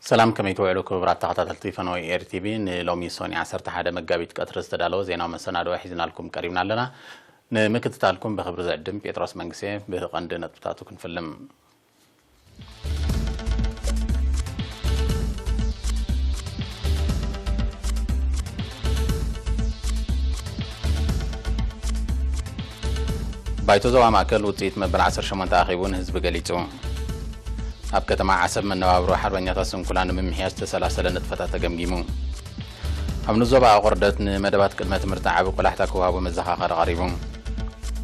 ሰላም፣ ከመይ ትውዕሉ ክቡራት ተኸታተልቲ ፈነወ ኤር ቲቪ? ንሎሚ ሶኒ ዓሰርተ ሓደ መጋቢት ቀትሪ ዝተዳለወ ዜናዊ መሰናድኦ ሒዝናልኩም ቀሪብና ኣለና። ንምክትታልኩም ብኽብሪ ዝዕድም ጴጥሮስ መንግስቴ። ብቐንዲ ነጥብታቱ ክንፍልም። ባይቶ ዞባ ማእከል ውጽኢት መበል ዓሰርተ ሸሞንተ ኣኺቡ ንህዝቢ ገሊጹ። ኣብ ከተማ ዓሰብ መነባብሮ ሓርበኛታት ስንኩላን ንምምሕያሽ ዝተሰላሰለ ንጥፈታት ተገምጊሙ። ኣብ ንዞባ ኣቑርደት ንመደባት ቅድመ ትምህርቲ ዓቢ ቆላሕታ ክወሃቦ መዘኻኸሪ ቀሪቡ።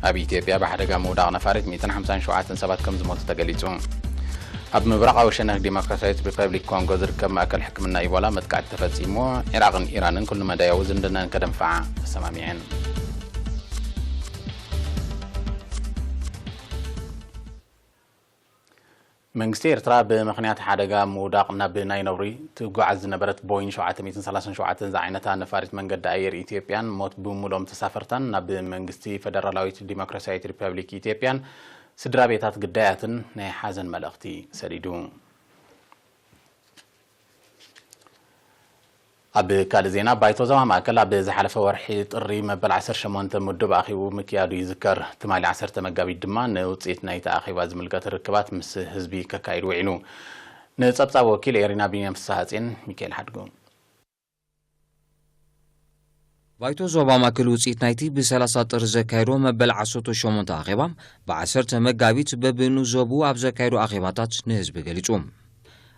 ኣብ ኢትዮጵያ ብሓደጋ ምውዳቕ ነፋሪት ሚእትን ሓምሳን ሸውዓተን ሰባት ከም ዝሞቱ ተገሊጹ። ኣብ ምብራቓዊ ሸነኽ ዲሞክራሲያዊት ሪፐብሊክ ኮንጎ ዝርከብ ማእከል ሕክምና ኢቦላ መጥቃዕቲ ተፈጺሙ። ዒራቕን ኢራንን ኩሉ መዳያዊ ዝምድናን ከደንፍዓ ተሰማሚዐን። መንግስቲ ኤርትራ ብምኽንያት ሓደጋ ምውዳቕ ናብ ናይ ነውሪ ትጓዓዝ ዝነበረት ቦይን ሸውዓተ ሚእትን ሰላሳን ሸውዓተን ዝዓይነታ ነፋሪት መንገዲ ኣየር ኢትዮጵያን ሞት ብምሉኦም ተሳፈርታን ናብ መንግስቲ ፈደራላዊት ዲሞክራሲያዊት ሪፐብሊክ ኢትዮጵያን ስድራ ቤታት ግዳያትን ናይ ሓዘን መልእኽቲ ሰዲዱ። ኣብ ካልእ ዜና፣ ባይቶ ዞባ ማእከል ኣብ ዝሓለፈ ወርሒ ጥሪ መበል ዓሰርተ ሸሞንተ ምዱብ ኣኺቡ ምክያዱ ይዝከር። ትማሊ ዓሰርተ መጋቢት ድማ ንውጽኢት ናይቲ ኣኼባ ዝምልከት ርክባት ምስ ህዝቢ ከካይድ ውዒሉ። ንጸብጻብ ወኪል ኤሪና ቢንያም ፍስሓጽዮን፣ ሚካኤል ሓድጉ። ባይቶ ዞባ ማእከል ውጽኢት ናይቲ ብሰላሳ ጥሪ ዘካየዶ መበል ዓሰርተ ሸሞንተ ኣኼባ ብዓሰርተ መጋቢት በብንኡስ ዞብኡ ኣብ ዘካየዶ ኣኼባታት ንህዝቢ ገሊጹ።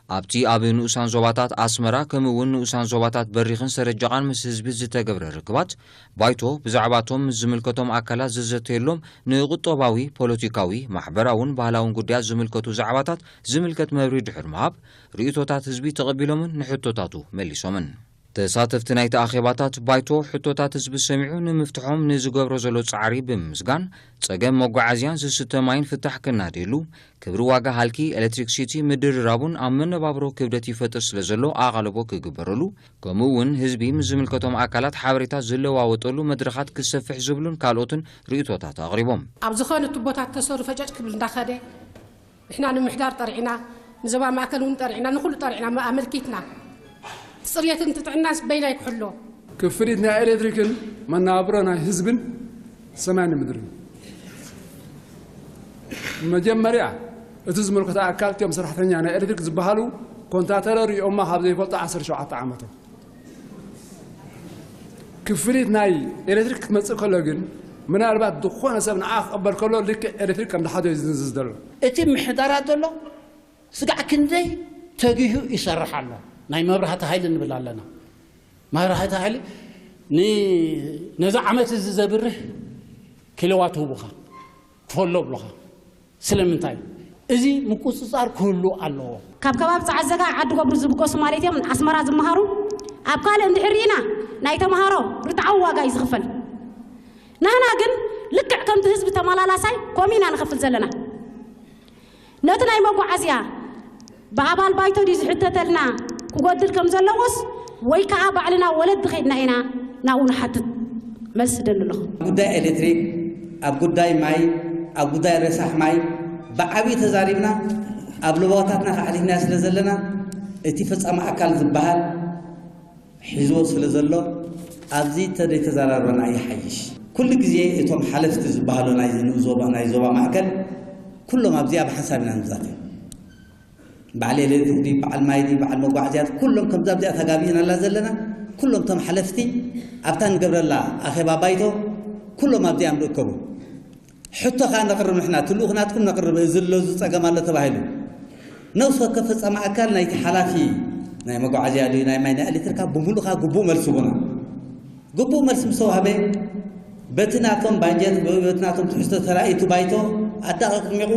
ኣብቲ ኣብ ንኡሳን ዞባታት ኣስመራ ከምኡ እውን ንኡሳን ዞባታት በሪኽን ሰረጀቓን ምስ ህዝቢ ዝተገብረ ርክባት፣ ባይቶ ብዛዕባቶም ምስ ዝምልከቶም ኣካላት ዝዘተየሎም ንቁጠባዊ፣ ፖለቲካዊ፣ ማሕበራውን ባህላውን ጉዳያት ዝምልከቱ ዛዕባታት ዝምልከት መብርሂ ድሕሪ ምሃብ፣ ርእይቶታት ህዝቢ ተቐቢሎምን ንሕቶታቱ መሊሶምን። ተሳተፍቲ ናይቲ ኣኼባታት ባይቶ ሕቶታት ህዝቢ ሰሚዑ ንምፍትሖም ንዝገብሮ ዘሎ ጻዕሪ ብምምስጋን፣ ጸገም መጓዓዝያን ዝስተ ማይን ፍታሕ ክናደየሉ፣ ክብሪ ዋጋ ሃልኪ ኤሌክትሪክሲቲ ምድርራቡን ኣብ መነባብሮ ክብደት ይፈጥር ስለ ዘሎ ኣቓልቦ ክግበረሉ፣ ከምኡ እውን ህዝቢ ምስ ዝምልከቶም ኣካላት ሓበሬታ ዝለዋወጠሉ መድረኻት ክሰፍሕ ዝብሉን ካልኦትን ርእይቶታት ኣቕሪቦም። ኣብ ዝኾነ ቱቦታት ተሰሩ ፈጨጭ ክብል እንዳኸደ ንሕና ንምሕዳር ጠሪዕና፣ ንዞባ ማእከል እውን ጠሪዕና፣ ንኹሉ ጠሪዕና ኣመልኪትና። ጽርየትን ትጥዕናስ በይናይ ክሕሎ። ክፍሊት ናይ ኤሌክትሪክን መነባብሮ ናይ ህዝብን ሰማይን ምድርን። መጀመርያ እቲ ዝምልከቶ ኣካል እቲኦም ሰራሕተኛ ናይ ኤሌክትሪክ ዝበሃሉ ኮንትራክተር ሪኦማ ካብ ዘይፈልጡ ዓሰርተ ሸውዓተ ዓመቶም። ክፍሊት ናይ ኤሌክትሪክ ክትመጽእ ከሎ ግን ምናልባት ዝኾነ ሰብ ንዓ ክቕበል ከሎ ልክዕ ኤሌክትሪክ ከም ዝሓዞ እዩ ዝንዝዝ ዘሎ። እቲ ምሕዳራት ዘሎ ስጋዕ ክንደይ ተጊሁ ይሰርሕ ኣሎ። ናይ መብራህቲ ሃይሊ ንብል ኣለና። መብራህቲ ሃይሊ ን ነዚ ዓመት እዚ ዘብርህ ኪሎዋት ህቡኻ ክፈሎ ብሎኻ። ስለምንታይ? እዚ ምቁጽጻር ክህሉ ኣለዎ። ካብ ከባቢ ጸዓት ዘጋ ዓዲ ጎብሩ ዝብገሱ ማለት እዮም ኣስመራ ዝመሃሩ ኣብ ካልእ እንድሕር ርኢና ናይ ተምሃሮ ርትዓዊ ዋጋ እዩ ዝኽፈል። ናህና ግን ልክዕ ከምቲ ህዝቢ ተመላላሳይ ከምኡ ኢና ንኸፍል ዘለና። ነቲ ናይ መጓዓዝያ ብኣባል ባይቶ ድዩ ዝሕተተልና ክጎድል ከም ዘለዎስ ወይ ከኣ ባዕልና ወለዲ ኸድና ኢና ናብኡ ንሓትት? መልሲ ደሊ ኣለኹ። ኣብ ጉዳይ ኤሌክትሪክ፣ ኣብ ጉዳይ ማይ፣ ኣብ ጉዳይ ረሳሕ ማይ ብዓብዪ ተዛሪብና ኣብ ለበዋታትና ከኣ ኣሕሊፍናዮ ስለ ዘለና እቲ ፈጻሚ ኣካል ዝበሃል ሒዝዎ ስለ ዘሎ ኣብዚ ተዘይተዘራረብና ይሓይሽ። ኩሉ ግዜ እቶም ሓለፍቲ ዝበሃሉ ናይዚ ንኡስ ዞባ ናይ ዞባ ማእከል ኩሎም ኣብዚኣ ብሓንሳብ ኢና ንዛተዮም። በዓል ኤሌክትሪክ ድዩ በዓል ማይ ድዩ በዓል መጓዓዝያት ኩሎም ከምዛ ኣብዚኣ ተጋቢእናላ ዘለና ኩሎም እቶም ሓለፍቲ ኣብታ ንገብረላ ኣኼባ ባይቶ ኩሎም ኣብዚኣ እዮም ዝእከቡ። ሕቶ ከኣ ነቕርብ ንሕና፣ እቲ ልኡኽ ናትኩም ነቕርብ፣ እዚ ኣሎ፣ እዚ ጸገም ኣሎ ተባሂሉ። ነፍሲ ወከፍ ፈጻሚ ኣካል ናይቲ ሓላፊ ናይ መጓዓዝያ ድዩ ናይ ማይ ናይ ኤሌክትሪክ ከኣ ብምሉእ ከኣ ግቡእ መልሲ ይህቡና። ግቡእ መልሲ ምስ ተዋህበ በቲ ናቶም ባጀት፣ በቲ ናቶም ትሕዝቶ ተራእዩ እቲ ባይቶ ኣዳቒቑ ኣቕሚቑ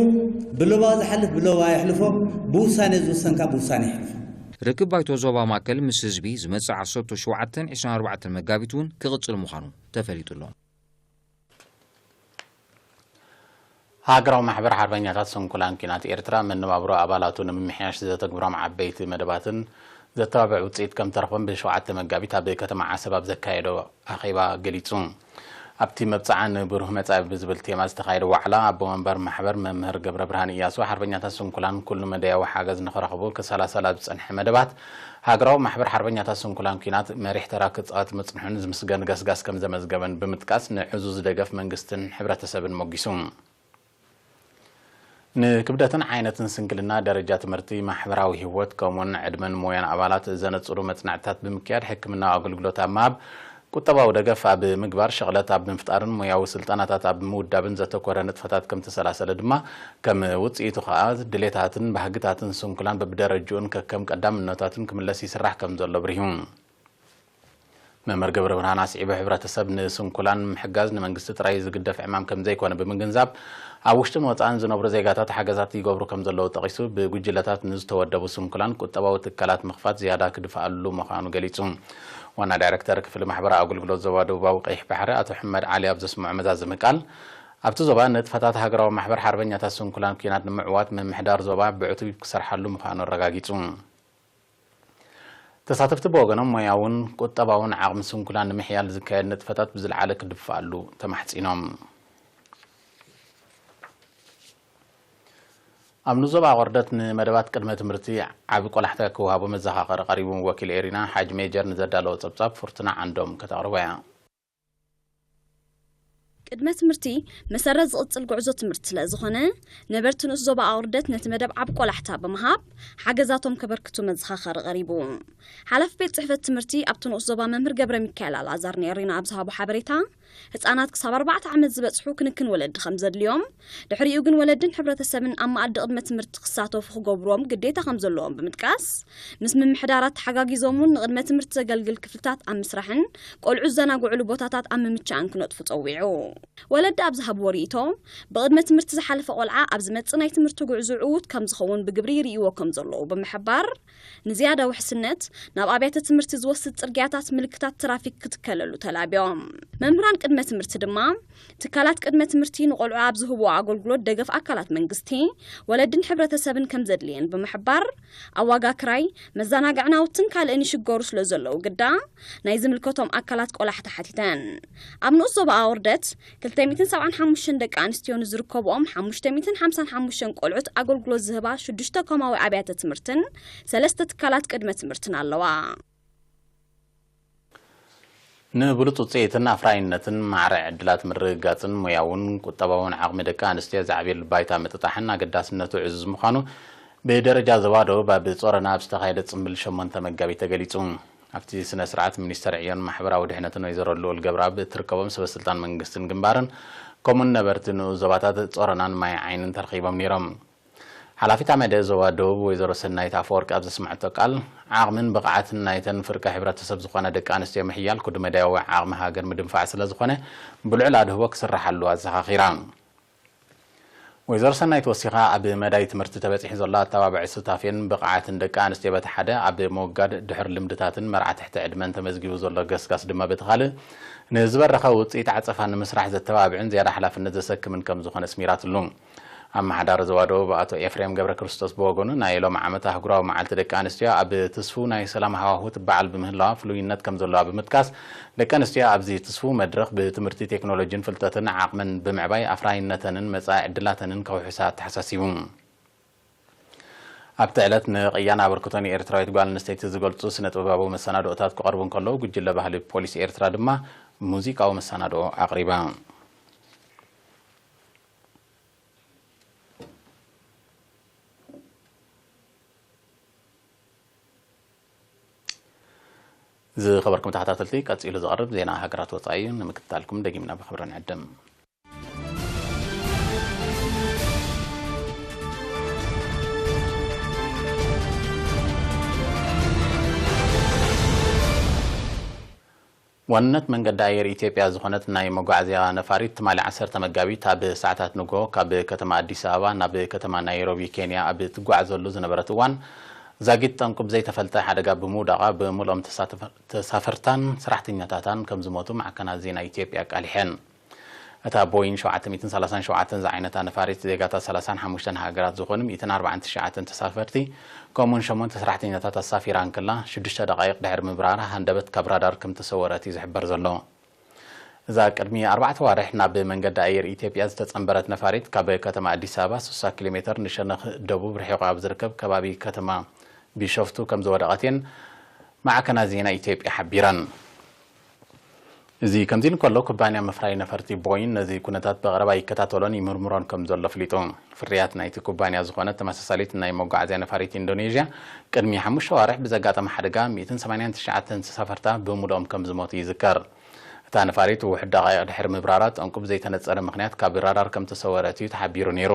ብለበዋ ዝሓልፍ ብለበዋ የሕልፎ፣ ብውሳኔ ዝውሰን ከኣ ብውሳኔ የሕልፎ። ርክብ ባይቶ ዞባ ማእከል ምስ ህዝቢ ዝመጽእ ዓሰርተ ሸውዓተን ዕስራን ኣርባዕተን መጋቢት እውን ክቕጽል ምዃኑ ተፈሊጡ ኣሎ። ሃገራዊ ማሕበር ሓርበኛታት ስንኩላን ኲናት ኤርትራ መነባብሮ ኣባላቱ ንምምሕያሽ ዘተግብሮም ዓበይቲ መደባትን ዘተባብዕ ውጽኢት ከም ተረኽቦም ብሸውዓተ መጋቢት ኣብ ከተማ ዓሰብ ኣብ ዘካየዶ ኣኼባ ገሊጹ። ኣብቲ መብጽዓ ንብሩህ መጻኢ ብዝብል ቴማ ዝተኻየደ ዋዕላ፣ ኣቦ መንበር ማሕበር መምህር ገብረ ብርሃን እያሱ፣ ሓርበኛታት ስንኩላን ኩሉ መደያዊ ሓገዝ ንኽረኽቡ ክሰላሰላ ዝጸንሐ መደባት፣ ሃገራዊ ማሕበር ሓርበኛታት ስንኩላን ኲናት መሪሕ ተራ ክጻወት ምጽንሑን ዝምስገን ገስጋስ ከም ዘመዝገበን ብምጥቃስ፣ ንዕዙዝ ደገፍ መንግስትን ሕብረተሰብን ሞጊሱ። ንክብደትን ዓይነትን ስንክልና፣ ደረጃ ትምህርቲ፣ ማሕበራዊ ህይወት፣ ከምኡውን ዕድመን ሞያን ኣባላት ዘነጽሩ መጽናዕትታት ብምክያድ፣ ሕክምናዊ ኣገልግሎት ኣብ ምሃብ፣ ቁጠባዊ ደገፍ ኣብ ምግባር፣ ሸቕለት ኣብ ምፍጣርን ሞያዊ ስልጠናታት ኣብ ምውዳብን ዘተኮረ ንጥፈታት ከም ተሰላሰለ ድማ፣ ከም ውጽኢቱ ከኣ ድሌታትን ባህግታትን ስንኩላን በብደረጅኡን ከከም ቀዳምነታቱን ክምለስ ይስራሕ ከም ዘሎ ኣብሪሁ። መምህር ገብረብርሃን ኣስዒቡ፣ ሕብረተሰብ ንስንኩላን ምሕጋዝ ንመንግስቲ ጥራይ ዝግደፍ ዕማም ከም ዘይኮነ ብምግንዛብ፣ ኣብ ውሽጥን ወጻእን ዝነብሩ ዜጋታት ሓገዛት ይገብሩ ከም ዘለዉ ጠቒሱ፣ ብጉጅለታት ንዝተወደቡ ስንኩላን ቁጠባዊ ትካላት ምኽፋት ዝያዳ ክድፍኣሉ ምዃኑ ገሊጹ። ዋና ዳይረክተር ክፍሊ ማሕበራዊ ኣገልግሎት ዞባ ደቡባዊ ቀይሕ ባሕሪ ኣቶ ሕመድ ዓሊ ኣብ ዘስምዖ መዛዘሚ ቃል፣ ኣብቲ ዞባ ንጥፈታት ሃገራዊ ማሕበር ሓርበኛታት ስንኩላን ኲናት ንምዕዋት ምምሕዳር ዞባ ብዕቱብ ክሰርሓሉ ምዃኑ ኣረጋጊጹ። ተሳተፍቲ ብወገኖም፣ ሞያውን ቁጠባውን ዓቕሚ ስንኩላን ንምሕያል ዝካየድ ንጥፈታት ብዝለዓለ ክድፍኣሉ ተማሕጺኖም። ኣብ ንዞባ ቆርደት ንመደባት ቅድመ ትምህርቲ ዓቢ ቆላሕታ ክወሃቦ መዘኻኸሪ ቀሪቡ። ወኪል ኤሪና ሓጅ ሜጀር ንዘዳለዎ ጸብጻብ ፍርቱና ዓንዶም ከተቕርቦ እያ። ቅድመ ትምህርቲ መሰረት ዝቕጽል ጉዕዞ ትምህርቲ ስለ ዝኾነ፣ ነበርቲ ንኡስ ዞባ ኣቑርደት ነቲ መደብ ዓቢ ቆላሕታ ብምሃብ ሓገዛቶም ከበርክቱ መዘኻኸሪ ቀሪቡ። ሓላፊ ቤት ጽሕፈት ትምህርቲ ኣብቲ ንኡስ ዞባ መምህር ገብረ ሚካኤል ኣልኣዛር ንኤሪና ኣብ ዝሃቦ ሓበሬታ፣ ህጻናት ክሳብ ኣርባዕተ ዓመት ዝበጽሑ ክንክን ወለዲ ከም ዘድልዮም፣ ድሕሪኡ ግን ወለድን ሕብረተሰብን ኣብ መኣዲ ቅድመ ትምህርቲ ክሳተፉ ክገብርዎም ግዴታ ከም ዘለዎም ብምጥቃስ፣ ምስ ምምሕዳራት ተሓጋጊዞም እውን ንቅድመ ትምህርቲ ዘገልግል ክፍልታት ኣብ ምስራሕን ቆልዑ ዝዘናግዕሉ ቦታታት ኣብ ምምቻእን ክነጥፉ ጸዊዑ። ወለዲ ኣብ ዝሃብዎ ርእይቶ፣ ብቅድመ ትምህርቲ ዝሓለፈ ቆልዓ ኣብ ዝመጽእ ናይ ትምህርቲ ጉዕዞ ዕዉት ከም ዝኸውን ብግብሪ ይርእይዎ ከም ዘለዉ ብምሕባር፣ ንዝያዳ ውሕስነት፣ ናብ ኣብያተ ትምህርቲ ዝወስድ ጽርግያታት ምልክታት ትራፊክ ክትከለሉ ተላብዮም። መምህራን ቅድመ ትምህርቲ ድማ፣ ትካላት ቅድመ ትምህርቲ ንቆልዑ ኣብ ዝህብዎ ኣገልግሎት ደገፍ ኣካላት መንግስቲ፣ ወለድን ሕብረተሰብን ከም ዘድልየን ብምሕባር፣ ኣብ ዋጋ ክራይ፣ መዘናግዒ ናውትን ካልእን ይሽገሩ ስለ ዘለዉ ግዳ፣ ናይ ዝምልከቶም ኣካላት ቆላሕታ ሓቲተን። ኣብ ንኡስ ዞባ ኣውርደት፣ ክልተ ሚእትን ሰብዓን ሓሙሽተን ደቂ ኣንስትዮ ንዝርከብኦም ሓሙሽተ ሚእትን ሓምሳን ሓሙሽተን ቆልዑት ኣገልግሎት ዝህባ ሽዱሽተ ኮማዊ ኣብያተ ትምህርትን ሰለስተ ትካላት ቅድመ ትምህርትን ኣለዋ። ንብሉጽ ውጽኢትን ኣፍራይነትን ማዕረ ዕድላት ምርግጋጽን ሞያውን ቁጠባውን ዓቕሚ ደቂ ኣንስትዮ ዘዕብየሉ ባይታ ምጥጣሕን ኣገዳስነቱ ዕዙዝ ምዃኑ ብደረጃ ዞባ ደቡብ ኣብ ጾረና ኣብ ዝተኻየደ ጽምብል ሸሞንተ መጋቢት ተገሊጹ። ኣብቲ ስነ ስርዓት ሚኒስተር ዕዮን ማሕበራዊ ድሕነትን ወይዘሮ ልኡል ገብረኣብ እትርከቦም ሰበ ስልጣን መንግስትን ግንባርን ከምኡን ነበርቲ ንኡስ ዞባታት ጾረናን ማይ ዓይንን ተረኺቦም ነይሮም። ሓላፊት ኣመደ ዞባ ደቡብ ወይዘሮ ሰናይት ኣፈወርቂ ኣብ ዘስመዐቶ ቃል፣ ዓቕምን ብቕዓትን ናይተን ፍርቂ ሕብረተሰብ ዝኾና ደቂ ኣንስትዮ ምሕያል ኩሉ መዳያዊ ዓቕሚ ሃገር ምድንፋዕ ስለ ዝኾነ፣ ብልዑል ኣድህቦ ክስርሓሉ ኣዘኻኺራ። ወይዘሮ ሰናይት ወሲኻ፣ ኣብ መዳይ ትምህርቲ ተበጺሑ ዘሎ ኣተባባዒ ሱታፌን ብቕዓትን ደቂ ኣንስትዮ በቲ ሓደ፣ ኣብ ምውጋድ ድሑር ልምድታትን መርዓ ትሕቲ ዕድመን ተመዝጊቡ ዘሎ ገስጋስ ድማ በቲ ካልእ፣ ንዝበረኸ ውጽኢት ዓጸፋ ንምስራሕ ዘተባብዕን ዝያዳ ሓላፍነት ዘሰክምን ከም ዝኾነ ኣስሚራትሉ። ኣመሓዳሪ ዞባ ደቡብ ኣቶ ኤፍሬም ገብረ ክርስቶስ ብወገኑ፣ ናይ ሎም ዓመት ኣህጉራዊ መዓልቲ ደቂ ኣንስትዮ ኣብ ትስፉው ናይ ሰላም ሃዋሁ ትበዓል ብምህላዋ ፍሉይነት ከም ዘለዋ ብምጥቃስ፣ ደቂ ኣንስትዮ ኣብዚ ትስፉው መድረኽ ብትምህርቲ፣ ቴክኖሎጂን ፍልጠትን ዓቕመን ብምዕባይ ኣፍራይነተንን መጻኢ ዕድላተንን ከውሕሳ ኣተሓሳሲቡ። ኣብቲ ዕለት ንቕያን ኣበርክቶን ኤርትራዊት ጓል ኣንስተይቲ ዝገልጹ ስነ ጥበባዊ መሰናድኦታት ክቐርቡ እንከለዉ፣ ጉጅለ ባህሊ ፖሊስ ኤርትራ ድማ ሙዚቃዊ መሰናድኦ ኣቕሪባ። ዝኸበርኩም ተኸታተልቲ፣ ቀጺሉ ዝቐርብ ዜና ሃገራት ወጻኢ እዩ። ንምክትታልኩም ደጊምና ብኽብሪ ንዕድም። ዋንነት መንገዲ ኣየር ኢትዮጵያ ዝኾነት ናይ መጓዓዝያ ነፋሪት ትማሊ ዓሰርተ መጋቢት ኣብ ሰዓታት ንግሆ ካብ ከተማ ኣዲስ ኣበባ ናብ ከተማ ናይሮቢ ኬንያ ኣብ ትጓዓዘሉ ዝነበረት እዋን ዛጊት ጠንቁ ብዘይተፈልጠ ሓደጋ ብምውዳቓ ብምልኦም ተሳተፈ-፣ ተሳፈርታን ሰራሕተኛታታን ከም ዝሞቱ ማዕከናት ዜና ኢትዮጵያ ኣቃሊሐን። እታ ቦይን ሸውዓተ ሚእትን ሰላሳን ሸውዓተን ዝዓይነታ ነፋሪት ዜጋታት ሰላሳን ሓሙሽተን ሃገራት ዝኾኑ ሚእትን ኣርባዓን ትሽዓተን ተሳፈርቲ ከምኡውን ሸሞንተ ሰራሕተኛታት ኣሳፊራ እንከላ፣ ሽዱሽተ ደቓይቕ ድሕሪ ምብራራ ሃንደበት ካብ ራዳር ከም ተሰወረት እዩ ዝሕበር ዘሎ። እዛ ቅድሚ ኣርባዕተ ዋርሕ ናብ መንገዲ ኣየር ኢትዮጵያ ዝተጸንበረት ነፋሪት ካብ ከተማ ኣዲስ ኣበባ ስሳ ኪሎ ሜትር ንሸነኽ ደቡብ ርሒቑ ኣብ ዝርከብ ከባቢ ከተማ ቢሾፍቱ ከም ዝወደቐት እየን ማዕከናት ዜና ኢትዮጵያ ሓቢረን። እዚ ከምዚ ኢሉ እንከሎ፣ ኩባንያ ምፍራይ ነፈርቲ ቦይን ነዚ ኩነታት ብቐረባ ይከታተሎን ይምርምሮን ከም ዘሎ ኣፍሊጡ። ፍርያት ናይቲ ኩባንያ ዝኾነት ተመሳሳሊት ናይ መጓዓዝያ ነፋሪት ኢንዶኔዥያ ቅድሚ ሓሙሽተ ዋርሕ ብዘጋጠመ ሓደጋ ሚእትን ሰማንያን ትሽዓተን ተሳፈርታ ብምሉኦም ከም ዝሞቱ ይዝከር። እታ ነፋሪት ውሑድ ደቓይቕ ድሕሪ ምብራራ፣ ጠንቁ ብዘይተነጸረ ምኽንያት ካብ ራዳር ከም ተሰወረት እዩ ተሓቢሩ ነይሩ።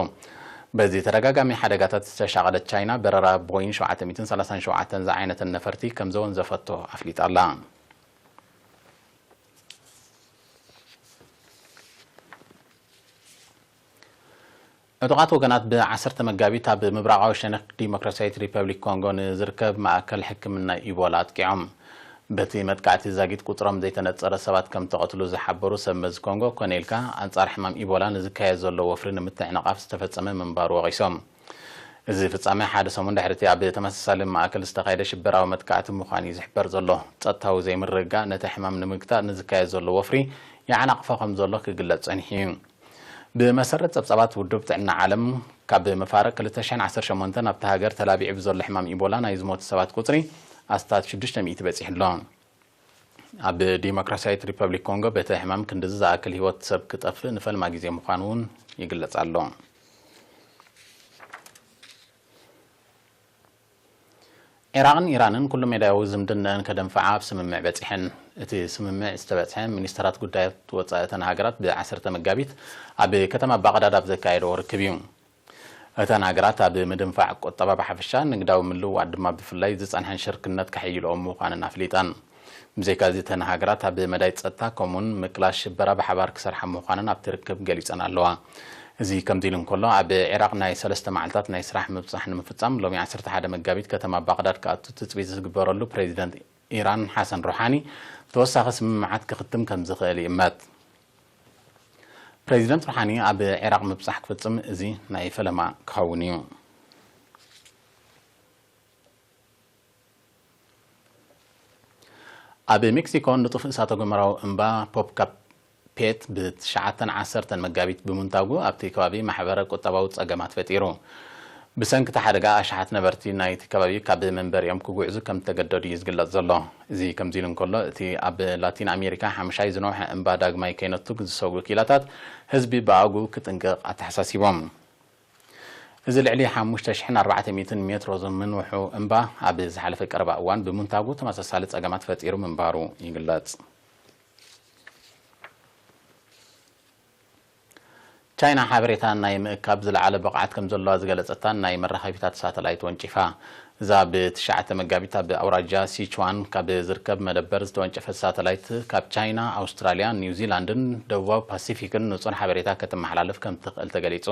በዚ ተደጋጋሚ ሓደጋታት ዝተሻቐለት ቻይና፣ በረራ ቦይን ሸውዓተ ሚእትን ሰላሳን ሸውዓተን ዝዓይነተን ነፈርቲ ከም ዘወንዘፈቶ ኣፍሊጣ ኣላ። ዕጡቓት ወገናት ብ ዓሰርተ መጋቢት ኣብ ምብራቓዊ ሸነኽ ዲሞክራሲያዊት ሪፐብሊክ ኮንጎ ንዝርከብ ማእከል ሕክምና ኢቦላ ኣጥቂዖም። በቲ መጥቃዕቲ ዛጊት ቁጽሮም ዘይተነጸረ ሰባት ከም ተቐትሉ ዝሓበሩ ሰብ መዚ ኮንጎ፣ ኮነ ኢልካ ኣንጻር ሕማም ኢቦላ ንዝካየድ ዘሎ ወፍሪ ንምትዕንቓፍ ዝተፈጸመ ምንባሩ ወቒሶም። እዚ ፍጻመ ሓደ ሰሙን ድሕሪ እቲ ኣብ ተመሳሳሊ ማእከል ዝተኻየደ ሽበራዊ መጥቃዕቲ ምዃኑ እዩ ዝሕበር ዘሎ። ጸጥታዊ ዘይምርግጋእ ነቲ ሕማም ንምግታእ ንዝካየድ ዘሎ ወፍሪ ይዓናቕፎ ከም ዘሎ ክግለጽ ጸኒሑ እዩ። ብመሰረት ጸብጻባት ውድብ ጥዕና ዓለም፣ ካብ መፋርቕ ክልተ ሽሕን ዓሰርተ ሸሞንተን ኣብታ ሃገር ተላቢዑ ብዘሎ ሕማም ኢቦላ ናይ ዝሞቱ ሰባት ቁጽሪ ኣስታት ሽዱሽተ ሚእቲ በጺሑ ኣሎ። ኣብ ዲሞክራሲያዊት ሪፐብሊክ ኮንጎ በቲ ሕማም ክንድዚ ዝኣክል ህይወት ሰብ ክጠፍእ ንፈልማ ግዜ ምዃኑ እውን ይግለጽ ኣሎ። ዒራቕን ኢራንን ኩሉ ሜዳያዊ ዝምድነአን ከደንፍዓ ኣብ ስምምዕ በጺሐን። እቲ ስምምዕ ዝተበጽሐ ሚኒስተራት ጉዳያት ወጻኢ እተን ሃገራት ብዓሰርተ መጋቢት ኣብ ከተማ ባቕዳድ ኣብ ዘካየደዎ ርክብ እዩ። እተን ሃገራት ኣብ ምድንፋዕ ቁጠባ ብሓፈሻ፣ ንግዳዊ ምልውዋጥ ድማ ብፍላይ ዝጸንሐን ሽርክነት ከሐይልኦ ምዃነን ኣፍሊጠን። ብዘይካ እዚ፣ እተን ሃገራት ኣብ መዳይ ጸጥታ፣ ከምኡውን ምቅላስ ሽበራ ብሓባር ክሰርሓ ምዃነን ኣብቲ ርክብ ገሊጸን ኣለዋ። እዚ ከምዚ ኢሉ እንከሎ፣ ኣብ ዒራቕ ናይ ሰለስተ መዓልታት ናይ ስራሕ ምብጻሕ ንምፍጻም፣ ሎሚ ዓሰርተ ሓደ መጋቢት ከተማ ባቕዳድ ክኣቱ ትጽቢት ዝግበረሉ ፕሬዚደንት ኢራን ሓሰን ሩሓኒ፣ ተወሳኺ ስምምዓት ክኽትም ከም ዝኽእል ይእመት። ፕሬዚደንት ሩሓኒ ኣብ ዒራቕ ምብጻሕ ክፍጽም እዚ ናይ ፈለማ ክኸውን እዩ። ኣብ ሜክሲኮ ንጡፍ እሳተ ጎመራዊ እምባ ፖፕካፔት ብትሽዓተን ዓሰርተን መጋቢት ብምንታጉ፣ ኣብቲ ከባቢ ማሕበረ ቁጠባዊ ጸገማት ፈጢሩ። ብሰንኪ እቲ ሓደጋ፣ ኣሽሓት ነበርቲ ናይቲ ከባቢ ካብ መንበሪኦም ክጉዕዙ ከም ዝተገደዱ እዩ ዝግለጽ ዘሎ። እዚ ከምዚ ኢሉ እንከሎ፣ እቲ ኣብ ላቲን ኣሜሪካ ሓምሻይ ዝነውሐ እምባ ዳግማይ ከይነቱግ ዝሰጉ ኪላታት፣ ህዝቢ ብኣግኡ ክጥንቀቕ ኣተሓሳሲቦም። እዚ ልዕሊ ሓሙሽተ ሽሕን ኣርባዕተ ሚእትን ሜትሮ ዝምንውሑ እምባ፣ ኣብ ዝሓለፈ ቀረባ እዋን ብምንታጉ ተመሳሳሊ ጸገማት ፈጢሩ ምንባሩ ይግለጽ። ቻይና ሓበሬታ ናይ ምእካብ ዝለዓለ ብቕዓት ከም ዘለዋ ዝገለጸታ ናይ መራኸቢታት ሳተላይት ወንጪፋ። እዛ ብትሽዓተ መጋቢት ኣብ ኣውራጃ ሲቹዋን ካብ ዝርከብ መደበር ዝተወንጨፈት ሳተላይት፣ ካብ ቻይና፣ ኣውስትራልያ፣ ኒውዚላንድን ደቡባዊ ፓሲፊክን ንጹር ሓበሬታ ከተመሓላልፍ ከም ትኽእል ተገሊጹ።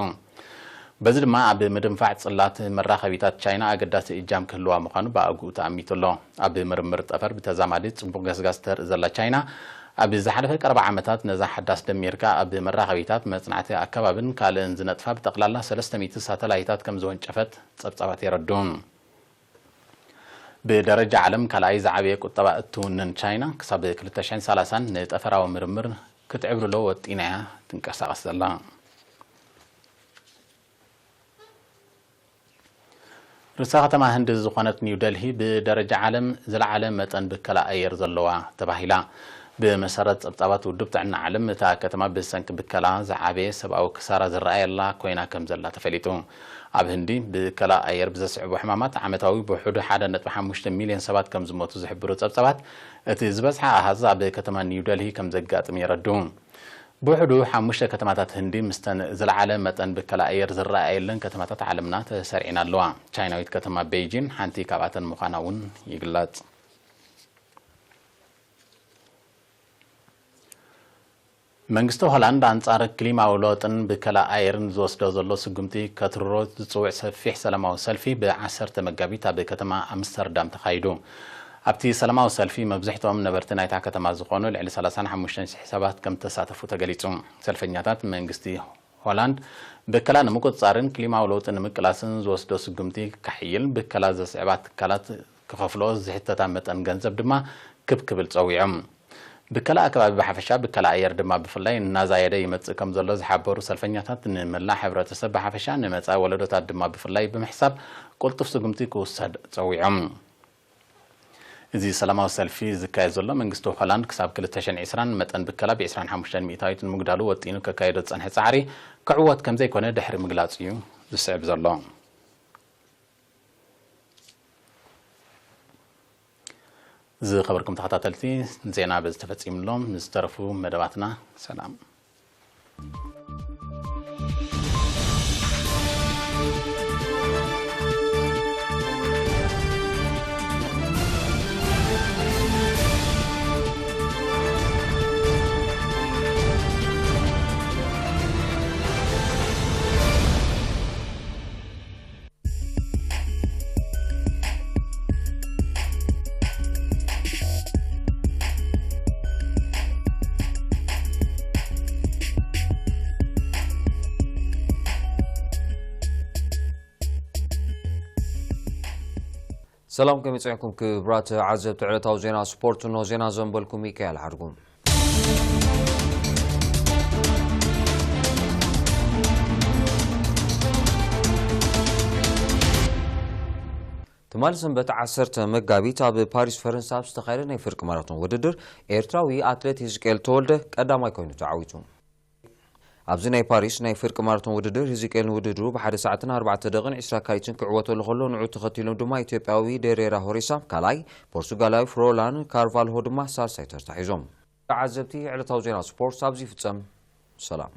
በዚ ድማ ኣብ ምድንፋዕ ጽላት መራኸቢታት ቻይና ኣገዳሲ እጃም ክህልዋ ምዃኑ ብኣግኡ ተኣሚቱ ኣሎ። ኣብ ምርምር ጠፈር ብተዛማዲ ጽቡቕ ገስጋስ ተርኢ ዘላ ቻይና፣ ኣብ ዝሓለፈ ቀረባ ዓመታት ነዛ ሓዳስ ደሚርካ፣ ኣብ መራኸቢታት፣ መጽናዕቲ ኣከባብን ካልእን ዝነጥፋ ብጠቕላላ ሰለስተ ሚእቲ ሳተላይታት ከም ዝወንጨፈት ጸብጻባት የረድኡ። ብደረጃ ዓለም ካልኣይ ዝዓበየ ቁጠባ እትውንን ቻይና፣ ክሳብ ክልተ ሽሕን ሰላሳን ንጠፈራዊ ምርምር ክትዕብልሎ ወጢና እያ ትንቀሳቐስ ዘላ። ርእሰ ከተማ ህንዲ ዝኾነት ኒው ደልሂ፣ ብደረጃ ዓለም ዝለዓለ መጠን ብከላ ኣየር ዘለዋ ተባሂላ። ብመሰረት ጸብጻባት ውድብ ጥዕና ዓለም፣ እታ ከተማ ብሰንኪ ብከላ ዝዓበየ ሰብኣዊ ክሳራ ዝረኣየላ ኮይና ከም ዘላ ተፈሊጡ። ኣብ ህንዲ፣ ብከላ ኣየር ብዘስዕቦ ሕማማት፣ ዓመታዊ ብውሑዱ ሓደ ነጥቢ ሓሙሽተ ሚልዮን ሰባት ከም ዝሞቱ ዝሕብሩ ጸብጻባት፣ እቲ ዝበዝሐ ኣሃዝ ኣብ ከተማ ኒው ደልሂ ከም ዘጋጥም የረድኡ። ብውሕዱ ሓሙሽተ ከተማታት ህንዲ፣ ምስተን ዝለዓለ መጠን ብከላ ኣየር ዝረኣየለን ከተማታት ዓለምና ተሰሪዕን ኣለዋ። ቻይናዊት ከተማ ቤይጂን ሓንቲ ካብኣተን ምዃና እውን ይግለጽ። መንግስቲ ሆላንድ ኣንጻር ክሊማዊ ለውጥን ብከላ ኣየርን ዝወስዶ ዘሎ ስጉምቲ ከትርሮ ዝጽውዕ ሰፊሕ ሰላማዊ ሰልፊ ብዓሰርተ መጋቢት ኣብ ከተማ ኣምስተርዳም ተኻይዱ። ኣብቲ ሰላማዊ ሰልፊ መብዝሕትኦም ነበርቲ ናይታ ከተማ ዝኾኑ ልዕሊ ሰላሳን ሓሙሽተን ሽሕ ሰባት ከም ተሳተፉ ተገሊጹ። ሰልፈኛታት መንግስቲ ሆላንድ ብከላ ንምቁጽጻርን ክሊማዊ ለውጢ ንምቅላስን ዝወስዶ ስጉምቲ ከሕይል፣ ብከላ ዘስዕባ ትካላት ክኸፍሎ ዝሕተታ መጠን ገንዘብ ድማ ክብ ክብል ጸዊዖም። ብከላ ኣከባቢ ብሓፈሻ ብከላ ኣየር ድማ ብፍላይ እናዛየደ ይመጽእ ከም ዘሎ ዝሓበሩ ሰልፈኛታት፣ ንመላእ ሕብረተሰብ ብሓፈሻ ንመጻኢ ወለዶታት ድማ ብፍላይ ብምሕሳብ ቅልጡፍ ስጉምቲ ክውሰድ ጸዊዖም። እዚ ሰላማዊ ሰልፊ ዝካየድ ዘሎ መንግስቲ ሆላንድ ክሳብ ክልተ ሽሕን ዕስራን መጠን ብከላ ብ ዕስራን ሓሙሽተን ሚእታዊት ንምጉዳሉ ወጢኑ ከካየዶ ዝጸንሐ ጻዕሪ ክዕወት ከም ዘይኮነ ድሕሪ ምግላጹ እዩ ዝስዕብ ዘሎ። ዝኸበርኩም ተኸታተልቲ፣ ዜና በዚ ተፈጺሙ ኣሎ። ንዝተረፉ መደባትና ሰላም። ሰላም፣ ከመይ ጸኒሕኩም ክቡራት ዓዘብቲ ዕለታዊ ዜና ስፖርት? እንሆ ዜና ዘንበልኩም ሚካኤል ሓድጉ። ትማሊ ሰንበት ዓሰርተ መጋቢት ኣብ ፓሪስ ፈረንሳ ኣብ ዝተኻየደ ናይ ፍርቂ ማራቶን ውድድር፣ ኤርትራዊ ኣትሌት ህዝቅኤል ተወልደ ቀዳማይ ኮይኑ ተዓዊቱ። ኣብዚ ናይ ፓሪስ ናይ ፍርቂ ማራቶን ውድድር፣ ህዝቅኤል ንውድድሩ ብሓደ ሰዓትን ኣርባዕተ ደቂቕን ዕስራ ካሊትን ክዕወተሉ ከሎ፣ ንዑ ተኸቲሎም ድማ ኢትዮጵያዊ ደሬራ ሆሬሳ ካልኣይ፣ ፖርቱጋላዊ ፍሮላን ካርቫልሆ ድማ ሳልሳይ ተርታ ሒዞም። ተዓዘብቲ፣ ዕለታዊ ዜና ስፖርት ኣብዚ ይፍጸም። ሰላም።